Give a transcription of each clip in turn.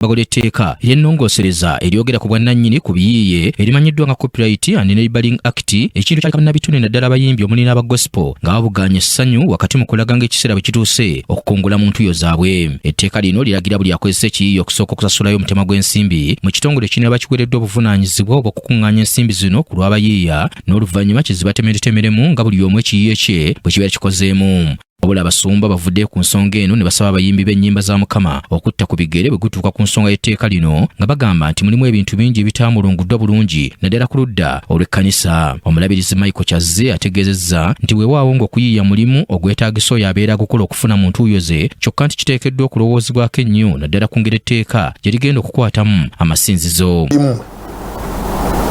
Ebbago ly'etteeka ery'ennongoosereza eryogera ku bwannannyini ku biyiiye erimanyiddwa nga Copyright and Neighboring Act, ekintu kyaleka bannabitone naddala abayimbi omuli n'aba gospel nga babugaanye essanyu wakati mu kulaga ng'ekiseera bwe kituuse okukungula mu ntuyo zaabwe. Etteeka lino liragira buli akozesa ekiyiiye okusooka okusasulayo omutemwa gw'ensimbi mu kitongole ekinaaba kiweereddwa obuvunaanyizibwa obw'okukuŋŋaanya ensimbi zino ku lw'abayiiya, n'oluvannyuma kye zibatemeretemeremu nga buli omu ekiyiiye kye bwe kibeera kikozeemu. Wabula abasumba bavuddeyo ku nsonga eno ne basaba abayimbi b'ennyimba za Mukama okutta ku bigere bwe gutuuka ku nsonga y'etteeka lino, nga bagamba nti mulimu ebintu bingi ebitaamulunguddwa bulungi naddala ku ludda olw'ekkanisa. Omulabirizi Michael Kyazze ategeezezza nti weewaawo ng'okuyiiya mulimu ogwetaagisa oyo abeera agukola okufuna mu ntuuyo ze, kyokka nti kiteekeddwa okulowoozebwako ennyo naddala ku ngeri etteeka gye ligenda okukwatamu amasinzizo.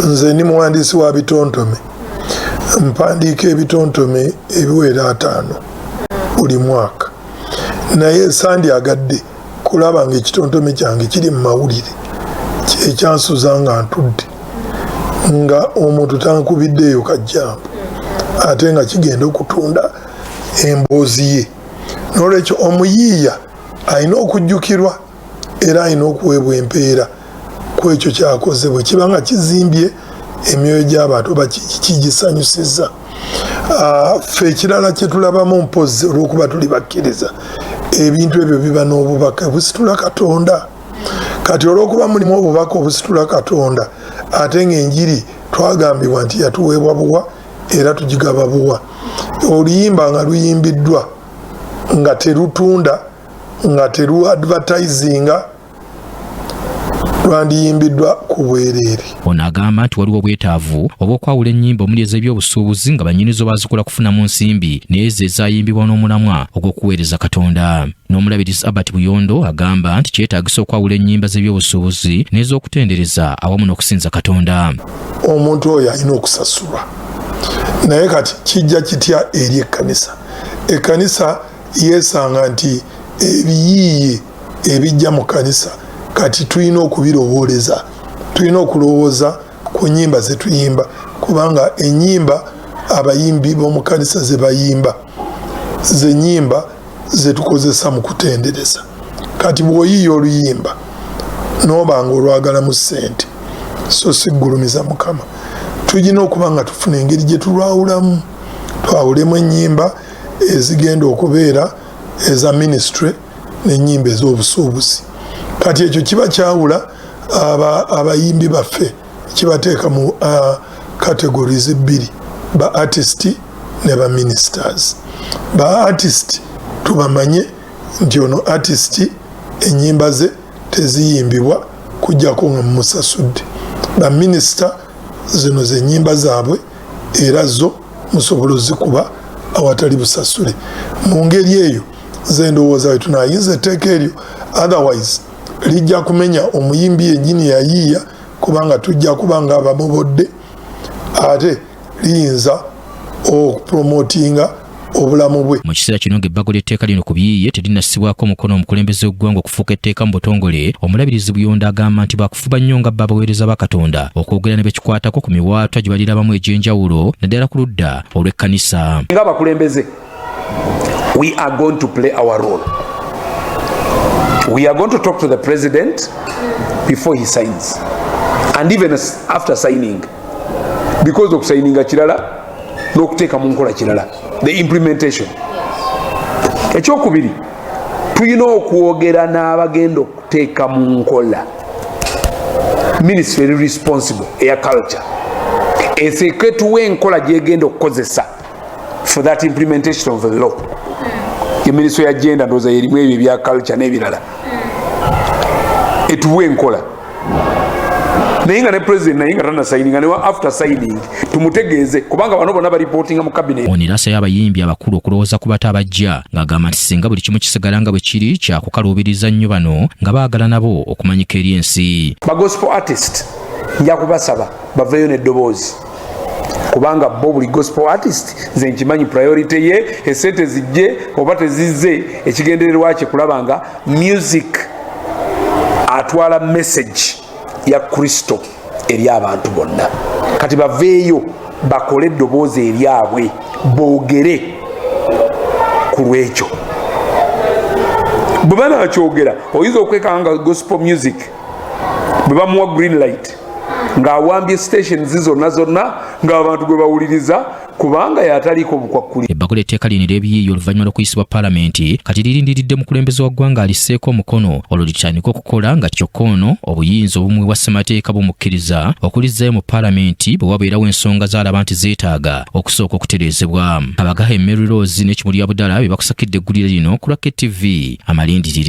Nze ndi muwandiisi wa bitontome, mpandiika ebitontome ebiwera 50 buli mwaka, naye sandyagadde kulaba nga ekitontome kyange kiri mu mawulire ekyansuza nga ntudde nga omuntu tankubiddeeyo kajjambo, ate nga kigenda okutunda emboozi ye. Nolwekyo omuyiiya alina okujjukirwa era alina okuweebwa empeera ku ekyo kyakoze bwe kiba nga kizimbye emyoyo gy'abantu oba kigisanyusizza. Ffe ekirala kyetulabamu, mpozi olw'okuba tuli bakkiriza, ebintu ebyo biba n'obubaka busitula Katonda. Kati olw'okuba mulimu obubaka obusitula Katonda, ate ng'enjiri twagambibwa nti yatuweebwa buwa era tugigaba buwa, oluyimba nga luyimbiddwa nga terutunda, nga teru advertisinga, lwandiyimbiddwa ku bwereere. Ono agamba nti waliwo obwetaavu obw'okwawula ennyimba omuli ez'ebyobusuubuzi nga bannyinizo baazikola kufunamu nsimbi n'ezo ezayimbibwa n'omulamwa ogw'okuweereza Katonda. N'omulabirizi Albert Buyondo agamba nti kyetaagisa okwawula ennyimba z'ebyobusuubuzi n'ez'okutendereza awamu n'okusinza Katonda. Omuntu oyo alina okusasulwa, naye kati kijja kitya eri ekkanisa? Ekkanisa yeesanga nti ebiyiiye ebijja mu kkanisa kati tulina okubirowooleza, tulina okulowooza ku nyimba zetuyimba, kubanga enyimba abayimbi b'omu kkanisa ze bayimba ze nyimba zetukozesa mu kutendereza. Kati bw'oyiiya oluyimba n'oba nga olwagalamu ssente so siggulumiza Mukama, tulina okuba nga tufuna engeri gye tulwawulamu, twawulemu ennyimba ezigenda okubeera eza ministry n'ennyimba ez'obusuubuzi. Kati ekyo kiba kyawula abayimbi baffe, kibateeka mu categories bbiri, ba artist ne ba ministers. Ba artist tubamanye nti ono artist, ennyimba ze teziyimbibwa kujjako nga mumusasudde. Ba minisita zino zenyimba zaabwe era zo musobola ozikuba awatali busasule. Mu ngeri eyo ze ndowooza we tunayinza etteeka eryo, otherwise lijja kumenya omuyimbi yennyini yayiiya, kubanga tujja kuba nga abamubodde, ate liyinza okupromotinga obulamu bwe. Mu kiseera kino ng'ebbago ly'etteeka lino ku biyiiye terinassibwako omukono omukulembeze w'eggwanga okufuuka etteeka mu butongole, omulabirizi Buyondo agamba nti bakufuba nnyo nga bba abaweereza ba Katonda okwogera ne bekikwatako ku miwaatwa gye balirabamu egy'enjawulo naddala ku ludda olw'ekkanisa. Ng'abakulembeze, we are going to play our role. We are going to talk to the president before he signs and even after signing, because okusayininga kirala n'okuteeka mu nkola kirala, the implementation. Ekyokubiri, tulina okwogera n'abagenda okuteeka mu nkola, ministry eri responsible eya culture esooke tuwa enkola gyegenda okukozesa for that implementation of the law. Eminisitule ya gender, ndowooza erimu ebyo ebya culture n'ebirala, etuwa enkola, naye nga ne president naye nga tanasayininga ne after signing tumutegeeze, kubanga bano bonna baripootinga mu cabinet. Ono era asabye abayimbi abakulu okulowooza ku bato abajja, ng'agamba nti singa buli kimu kisigala nga bwe kiri, kyakukaluubiriza nnyo bano nga baagala nabo okumanyika eri ensi. Ba gospel artist nja kubasaba baveeyo n'eddoboozi, kubanga bo buli gospel artist nze nkimanyi priority ye esente zijje oba tezizze, ekigendererwa kye kulaba nga music atwala message ya Kristo eri abantu bonna. Kati baveeyo bakole eddoboozi eryabwe, boogere ku lwekyo. Bwe banakyogera, oyinza okwekanga nga gospel music bwe bamuwa green light ng'awambye stations zonna zonna, ng'abantu gwe bawuliriza, kubanga yataliiko bukwakkuli. Ebbago ly'etteeka lino ery'ebiyiiye oluvannyuma lw'okuyisibwa Paalamenti kati lirindiridde mukulembeze wa ggwanga alisseeko omukono, olwo litandike okukola, nga kyokka ono obuyinza obumuweebwa ssemateeka bumukkiriza okulizzayo mu Paalamenti bwe wabeerawo ensonga z'alaba nti zeetaaga okusooka okutereezebwa. Abagahe Mary Rose n'Ekimuli Abudala be bakusakidde eggulire lino ku lwa KTV Amalindirire.